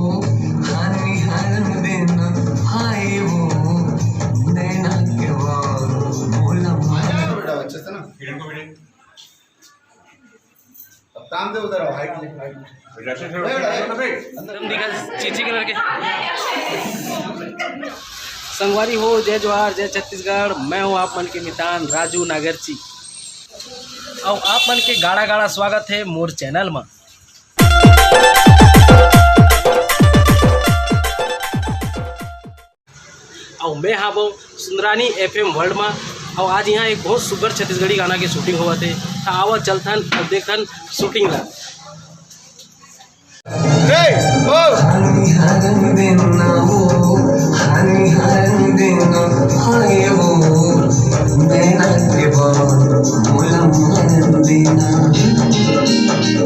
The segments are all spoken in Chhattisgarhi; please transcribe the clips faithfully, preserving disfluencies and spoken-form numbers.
हानि हर दिन हाय वो नैना के वार मोला आ जाएगा बेटा, अच्छे से ना। अब काम दे उधर, हाइट ले, हाइट ले। एकदम दिखा चीची कलर के। संगवारी हो, जय जोहार, जय छत्तीसगढ़। मैं हूं आप मन के मितान राजू नागरची। अउ आप मन के गाड़ा गाड़ा स्वागत हे मोर चैनल म। अउ मैं हावव सुंदरानी एफ एम वर्ल्ड म। अउ आज इहां एक बहुत सुग्घर छत्तीसगढ़ी गाना के शूटिंग होवत हे। त आवा चलथन अउ देखथन शूटिंग ला।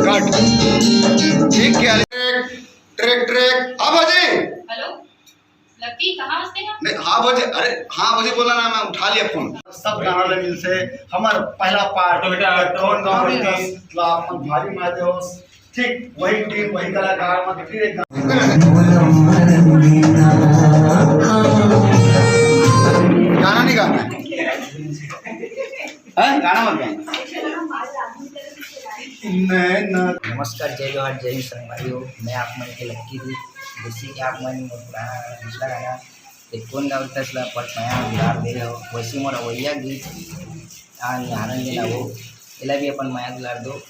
कट। ठीक क्या? Track, track. हाँ भौजी। हेलो, लकी, कहाँ हस तें? नहीं, हाँ भौजी, अरे हाँ भौजी बोला ना, मैं उठा लिया फोन। सब गाना ले मिल से हमार पहला पार्ट। तो बेटा, कौन गाँव रे तीस लाख मन भारी मार दे हो। ठीक वही टीम, वही कलाकार, मत फिर एक गाना नहीं गाना है। हाँ, गाना मत गाना। नमस्कार, जय जोहार, जय हिंद संगवारी हो। मैं आप मन के लक्की हूँ। जैसे कि आप मन मोर पुराना दूसरा गाना एक कौन गाँव रे तीस लाख मन भारी मार दे हो, वैसे मोर अवैया गीत आनंद लेना हो, एला भी अपन माया दुलार दो।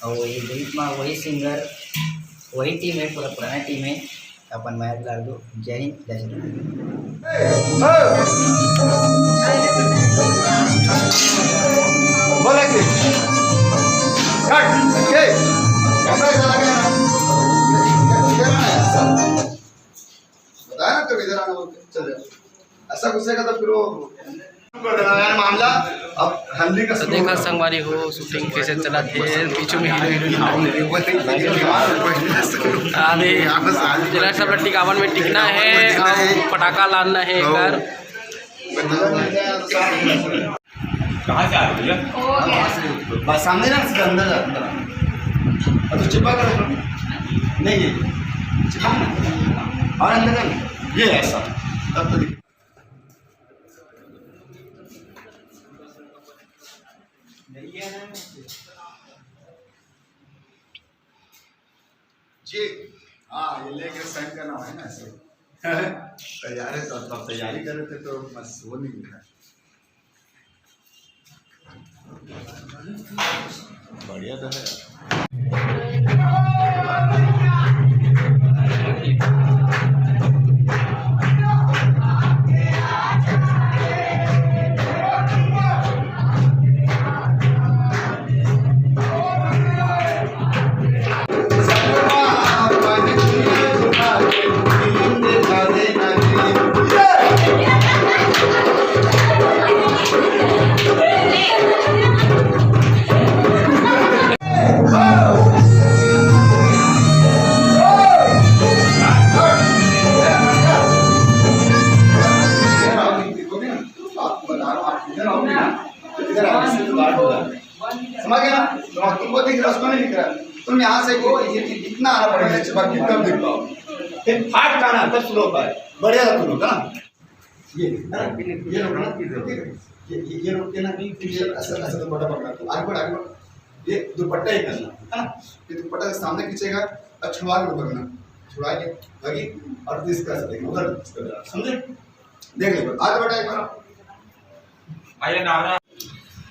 और ये गीत में वही सिंगर, वही टीम है, पूरा पुराना टीम है। अपन माया दुलार दो। जय हिंद, जय छत्तीसगढ़। बोला कि कट। ये कैमरा चला गया ना। ये ना है ऐसा। बताया ना, तो इधर आना बोल के चल जाओ। ऐसा घुसेगा तो फिर वो कर देना यार मामला। अब हल्दी का तो शुरू देखा होगा। संगवारी हो, शूटिंग कैसे चलत हे, पीछू में हीरो हीरोइन। अभी यहाँ पे शादी जिला सब टिकावन में टिकना है, टिकावन में टिकना है। और पटाखा लाना है तो घर। कहाँ से आ रहे हो भैया? बस सामने ना, इसके अंदर जा, अंदर आ। और तो चिपका कर रखो। नहीं, नहीं। चिपका ना। और अंदर कर। ये ऐसा। तब तो दिख- जी, हाँ, ये लेके साइन करना है ना, ऐसे। तैयार है, तो तब तैयारी कर रहे थे, तो बस वो नहीं मिला। बढ़िया तो है। समझ गया ना? तो तुमको दिख रहा, उसको नहीं दिख रहा। तुम यहाँ से वो ये इतना आना पड़ेगा, अच्छी बात एकदम दिख पाओ। फिर फाट का ना, तब स्लो पाए। बढ़िया था तुम लोग, है ना? ये, है ना? ये लोग ना, ये, ये, ये लोग के ना, ये ऐसा, ऐसा दुपट्टा पकड़ा। तू आगे बढ़, आगे बढ़। ये दुपट्टा ही करना, है ना? ये दुपट्टा के सामने खींचेगा और छुड़वा के पकड़ना। छुड़ा के, लगी, और इसका ऐसा देखना, उधर इसका जरा, समझे? देख लो, आगे बढ़ा एक बार। आइए नारा।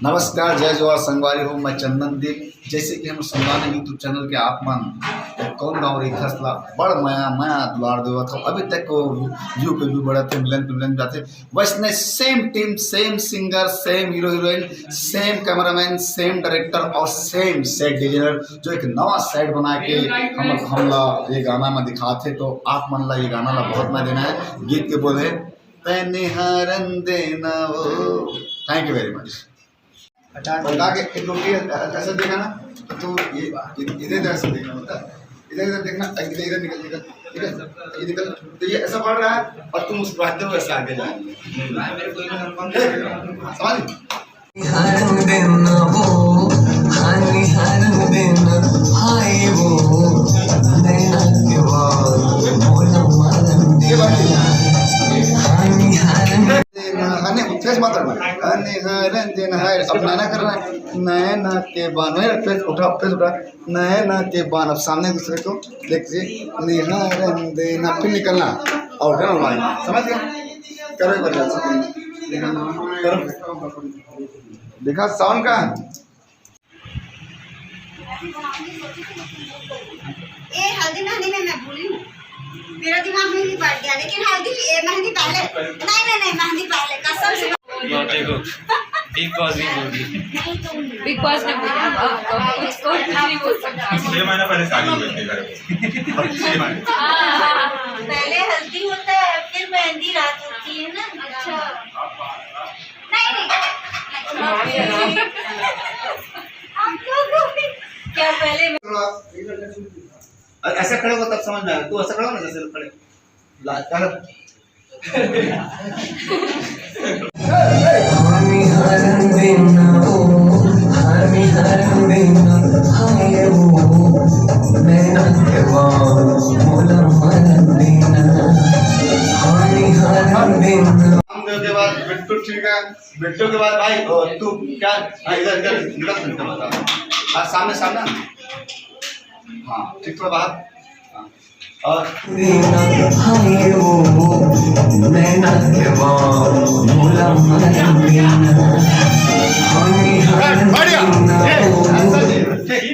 नमस्कार, जय जोहार संगवारी हो, मैं चंदन दिल। जैसे कि हम संगवारी YouTube चैनल के आप मन एक कौन गाँव रहिथस ला बड़ मया, मया दुलार देवत हो। अभी तक वो व्यू पे व्यू बढ़त हे, मिलन पे मिलन जाथे। वैसने सेम टीम, सेम सिंगर, सेम हीरो हीरोइन, सेम कैमरामैन, सेम डायरेक्टर और सेम सेट डिजाइनर, जो एक नवा सेट बना के हम, हमला ये गाना में दिखाथे। तो आप मन ला ये गाना ला बहुत मया देना है। गीत के बोल हे, "तैं निहारन देना वो।" Thank you very much। पलटा के एक रोटी ऐसा देखा ना, तो तू ये, ये, इधर, इधर से देखना होता है। इधर, इधर देखना, इधर, इधर निकल, निकल, ठीक है? ये निकल, तो ये ऐसा पड़ रहा है और तुम मुस्कुराते हुए ऐसे आगे जा रहे हो। समझ? हानि हर दिन वो, हानि हर दिन हाय वो, नैना के वार। हरन देना है, अब नैना करना है। नैना के बान, नहीं, फिर उठा, फिर उठा। नैना के बान, अब सामने दूसरे को देखिए। निहारन देना, फिर निकलना। और उठा ना भाई, समझ गया? करो एक बार, करो। देखा साउंड का है? ए, हल्दी मेहंदी में मैं भूली हूँ, मेरा दिमाग में भी बैठ गया, लेकिन हल्दी, ए, मेहंदी पहले, नहीं, नहीं, नहीं, मेहंदी पहले, कसम से। देखो, बिग बॉस भी बोल दिया। बिग बॉस ने बोला, अब, अब कुछ तो नहीं बोल सकता। छह महीना पहले शादी हुई थी घर में। छह महीने। हाँ, हाँ, हाँ। पहले हल्दी होता है, फिर मेहंदी रात होती है ना। अच्छा। नहीं, नहीं। आप लोगों को भी क्या पहले में ऐसा खड़े हो तब समझ में आया। तू ऐसा खड़ा हो ना, जैसे खड़े। ला, चल। रामदेव के बाद बिट्टू, ठीक है। बिट्टू के बाद भाई, ओ, तू क्या? हाँ, इधर, इधर, इधर सुनते बता। हाँ, सामने, सामने। हाँ, ठीक, थोड़ा बाहर। हाँ। और बढ़िया। ये, ऐसा जी, ठीक।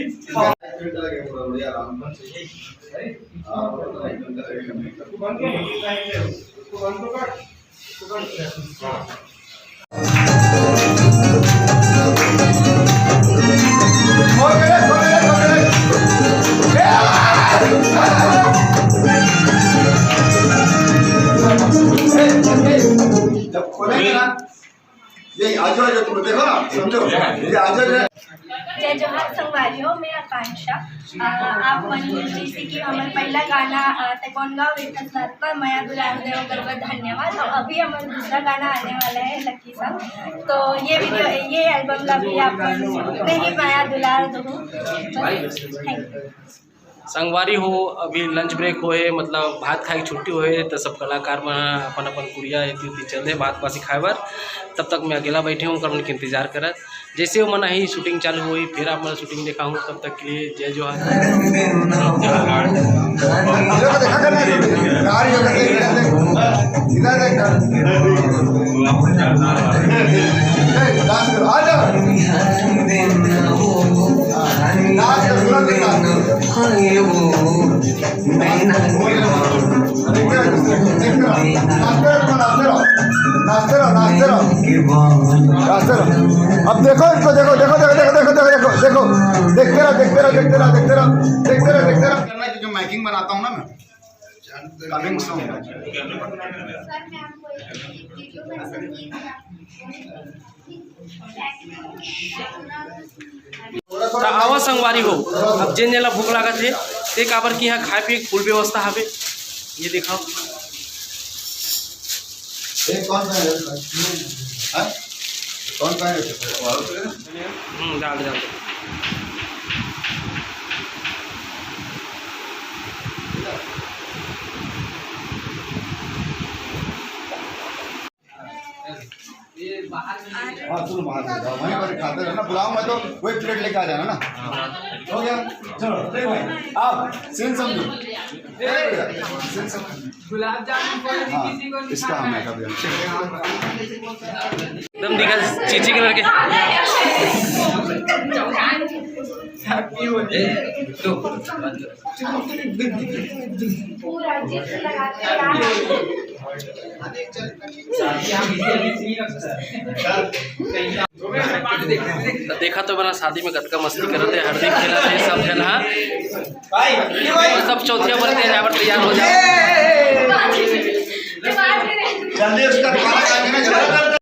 जब खोलेंगे ना, ये आजू बाजू तुम देखो ना, समझो, ये आजू बाजू। जय जोहार संगवारी हो, मैं आकांक्षा। अ, आप मन जैसे कि हमर पहला गाना, अ, ते कौन गाँव एक साथ पर मया दुलार देव, बहुत बहुत धन्यवाद। और अभी हमर दूसरा गाना आने वाला है लकी सॉन्ग, तो ये वीडियो, ये एल्बम ला भी आप मन उतने ही मया दुलार दो। बस, थैंक यू। संगवारी हो, अभी लंच ब्रेक होए, मतलब भात खाए के छुट्टी होए, तो सब कलाकार मन ह अपन अपन कुरिया एती ओती चल दे भात पासी खाए बर। तब तक मैं अकेला बैठे हूँ, ओकर मन के इंतजार करत। जैसे वो मन ही शूटिंग चालू हुई, फिर आप मन शूटिंग देखा हूँ। तब तक के लिए जय जोहार। नाचते रहो, नाचते रहो, नाचते रहो, नाचते रहो। नाचते रहो। अब देखो इसको, देखो, देखो, देखो। देखते रहो, देखते रहो, देखते रहो, देखते रहो, देखते रहो, देखते रहो। करना है, क्योंकि माइकिंग बनाता हूँ ना मैं। Coming soon. त आवा संगवारी हो, अब जेन जेन ला भूख लागत हे, ते काबर कि इहाँ खाए पिए के फुल व्यवस्था हवे। ये दिखाओ। ये कौन सा है? हाँ? कौन सा है? हम्म, डाल दे, डाल दे। हाँ, चलो बाहर में जाओ, वहीं पर खाते रहना। बुलाऊंगा तो वही प्लेट लेके आ जाना ना। हो गया, चलो, देखो भाई, आप सीन समझो। ए भैया, सीन समझो। गुलाब जामुन को हाँ, किसी को इसका हम है कभी हम। एकदम दिखा चीची कलर के। तो देखा तो बना शादी में कतका मस्ती करत हे, हरदी खेलत हे सब झन हा। सब चौथिया बरतिया जाए बर तैयार हो जाओ। जल्दी उसका खाना खा के ना जल्दी।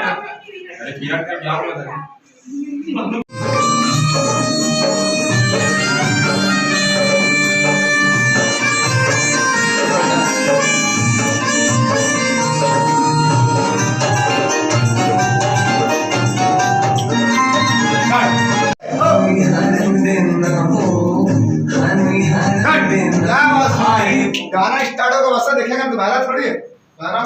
अरे, किरण का ब्याह हुआ था। क्या बात भाई, गाना स्टार्ट होगा, वैसा देखेगा तुम्हारा थोड़ी है। गाना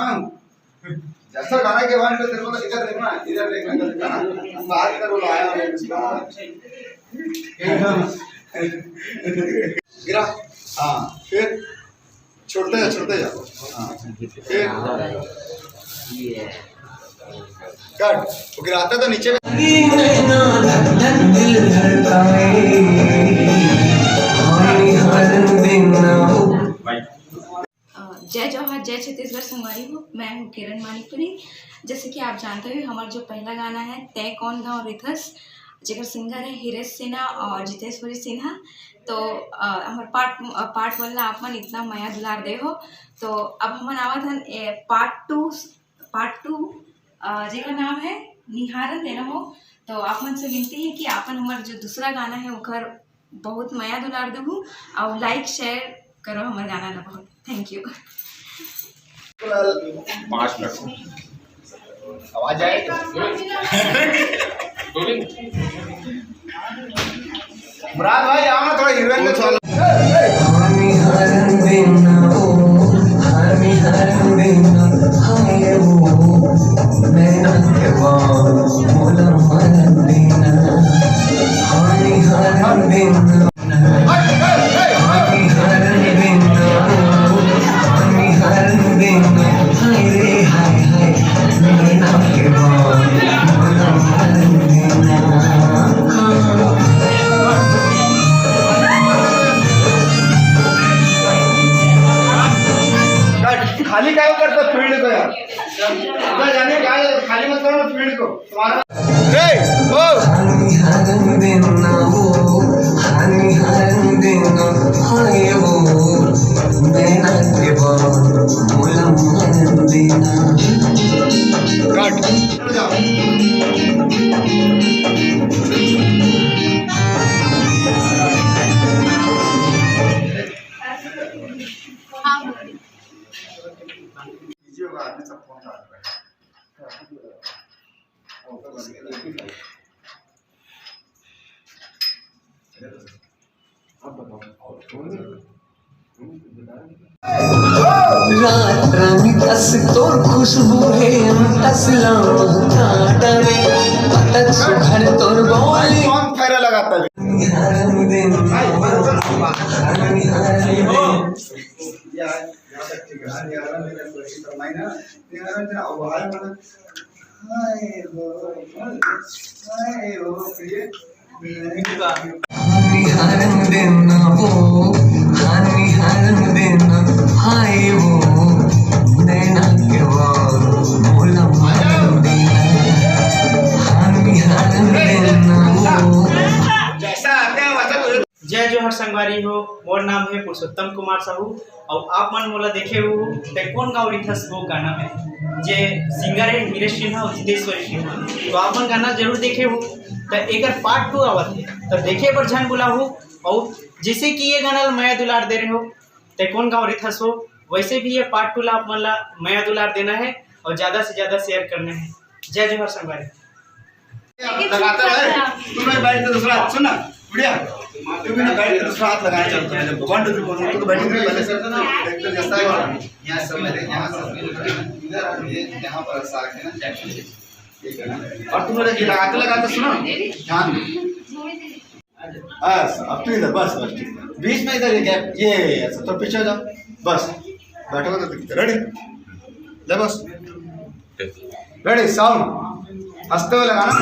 में जैसा गाना के बारे में तेरे को तो इधर देखना, इधर देखना, इधर देखना। बात कर, वो आया है, गिरा। हाँ, फिर छोड़ते जा, छोड़ते जा। हाँ, फिर कट। वो गिराता तो नीचे में। अ, जय जोहार, जय छत्तीसगढ़ संगवारी हो। मैं हूँ किरण मानिकपुरी। जैसे कि आप जानते हो, हमार जो पहला गाना है तय कौन गाँव रिथस, जेकर सिंगर है हिरेश सिन्हा और जितेश्वरी सिन्हा। तो अ, हमार पार्ट अ, पार्ट वन ला आप मन इतना मया दुलार दे हो, तो अब हमन आवत हन ए, पार्ट टू, पार्ट टू, अ, जेकर नाम है निहारन देना हो। तो आप मन से विनती है कि आपन हमार जो दूसरा गाना है ओकर बहुत मया दुलार देहू और लाइक शेयर करो हमार गाना ला बहुत। Thank you. पाँच मिनट। आवाज आए तो। मुराद भाई, आओ ना, थोड़ा हीरोइन का उछाल। खाली काय करता फील्ड को यार? इतना जाने का है, खाली मत करो ना फील्ड को। तुम्हारा रे, ओ। कट। रात रानी तस तोर खुशबू है, हम तस लाऊं काटा रे, तक सुघर तोर बोली। कौन फेरा लगाता है? जय जोहार संगवारी हो, मोर नाम है पुरुषोत्तम कुमार साहू। अउ आप मन मोला देखे हो ते कोन गाँव रिथस वो गाना में, जे सिंगर है हीरेश सिन्हा अउ जितेश्वरी सिन्हा। तो आप मन गाना जरूर देखे हो, त एकर पार्ट टू आवत है, त देखे बर झन भुलाहू। अउ जैसे कि ये गाना ला मया दुलार दे रहे हो, ते कोन गाँव रिथस वो, वैसे भी ये पार्ट टू ला आप मन ला मया दुलार देना है अउ ज्यादा से ज्यादा शेयर करना है। जय जोहार संगवारी। लगाता रहे, तुम लोग बैठ के दूसरा हाथ, सुन ना, गुड़िया, तुम भी ना बैठ के दूसरा हाथ लगाए चलते हैं। जब वन टू थ्री बोलते हैं, तो बैठ के पहले से एकदम जैसा है, यहाँ से मेरे, यहाँ से इधर, ये यहाँ पर ऐसा आके ना, ठीक है ना? और तुम लोग ये लगाते लगाते सुनो, ध्यान दो। बस, अब तू इधर, बस, बस, ठीक है। बीच में इधर ये गैप, ये ऐसा, तो पीछे हो जाओ, बस, बैठो तो ठीक है, रेडी? ले बस। रेडी, साउंड हंसते हुए लगाना।